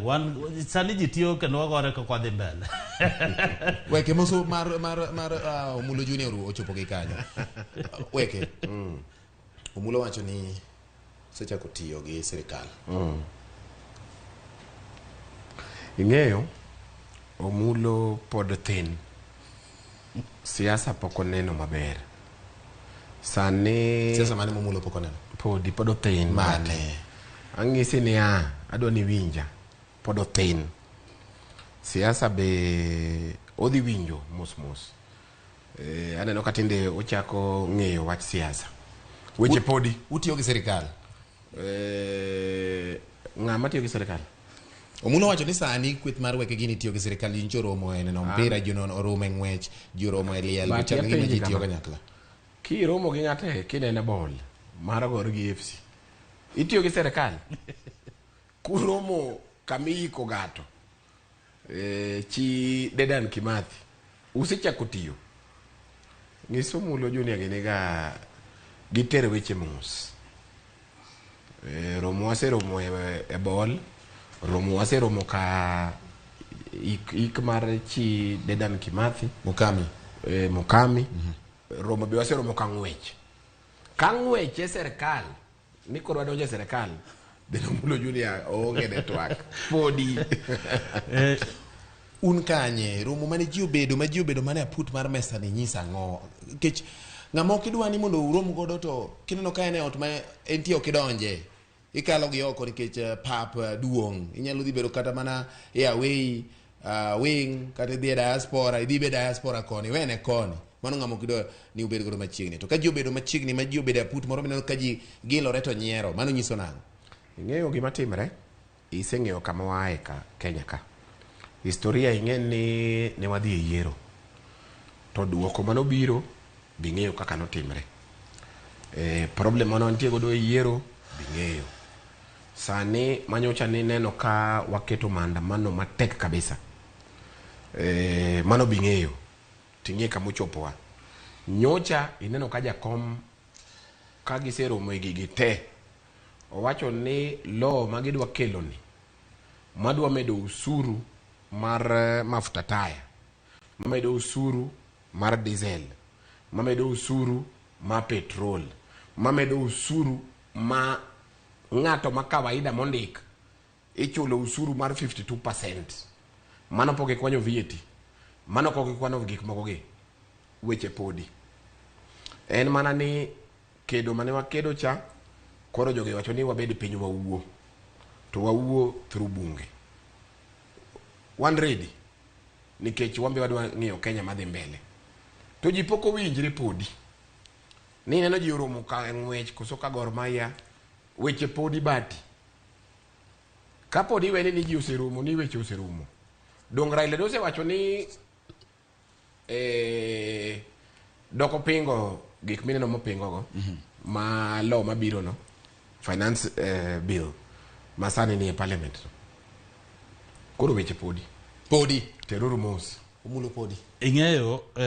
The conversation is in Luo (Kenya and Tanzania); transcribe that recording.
Wan sani ji tiyo kendo wagore kaka wadhi mbele. Weke moso mar mar mar Omulo Junior ochopo gi kanyo. Weke. Omulo wacho ni osechako tiyo gi sirikal. Ing'eyo, Omulo pod thin. Siasa pok oneno maber. Sani Siasa mane momulo pok oneno? Podi pod othin. Mane? Ang'isi niya, adwa ni iwinja. Pod othin. Siasa be odhi winjo mos mos. Eh, aneno ka tinde ochako ng'eyo wach siasa. Weche podi. Utiyo gi sirikal? Eh, ng'ama tiyo gi sirikal? Omulo wacho ni sani kweth mar weke gini tiyo gi sirikal ji nyicho oromo e neno mpira, ji oromo e ng'wech, ji oromo e liel, But chal gima ji apenji tiyo kama. kanyakla. Kiromo gi ng'ato e kinene bol mar Gor gi FC. Itiyo gi sirikal. Kuromo kama iyiko gato. E, chi Dedan Kimathi. Usechako tiyo. Nyiso Mulo Junior gini ga giter weche mos. E, romo waseromo e, e bol. Romo waseromo ka ik, ik mar chi Dedan Kimathi. Mukami. E, Mukami. Romo be waseromo ka ng'wech. Ka ng'wech e serikal, ni koro wadonjo e serikal, then Omulo Junior oonge network. Podi. Eh, Un kanye romo mane ji obedo ma ji obedo mane aput mar mesa ni nyisa ang'o? Nikech ng'ama ok idwa ni mondo urom godo to kineno ka en e ot ma entie ok idonje. Ikalo gi oko nikech eh, pap eh, duong'. Inyalo dhi bedo kata mana e away wing kata idhi e diaspora, idhi be diaspora koni, iwene koni. Mano ng'ama ok idwa ni ubed godo machiegni. To ka ji obedo machiegni ma ji obedo e aput moro mineno ka ji gilore to nyiero, mano nyiso nang'o? Ing'eyo gima timre? Iseng'eyo kama waaye ka Kenya ka. Historia ing'e ni ne wadhi e yiero. To duoko manobiro bing'eyo kaka notimre. E, problem mane wantie godo e yiero bing'eyo. Sani manyocha nineno ka waketo maandamano matek kabisa. E, mano bing'eyo. Ting'e kama ochopowa. Nyocha ineno ka jakom ka giseromo e gigi te, owacho ni law ma gidwa kelo ni madwa medo usuru mar eh, mafuta taya, mamedo usuru mar diesel, mamedo usuru ma petrol, mamedo usuru ma ng'ato ma kawaida mondik ichulo usuru mar 52%. Mano pok ikwanyo VAT. Mano pok ikwano gik moko gi. Weche podi. En mana ni kedo mane wakedo cha, koro jogi wacho ni wabed piny wawuo. To wawuo through bunge. Wan ready. Nikech wan be wadwa ng'iyo Kenya madhi mbele. To ji pok owinjre podi. Ni ineno ji oromo ka ng'wech koso ka Gor Mahia. Weche podi bati. Kapod iweni ni ji oserumo ni weche oserumo. Dong Raila nosewacho ni eh, dok opingo gik mineno mopingo go ma law mabiro no finance eh, bill ma sani ni e parliament no. Koro weche podi. Podi. Teruru mos. Omulo podi. Ing'eyo eh,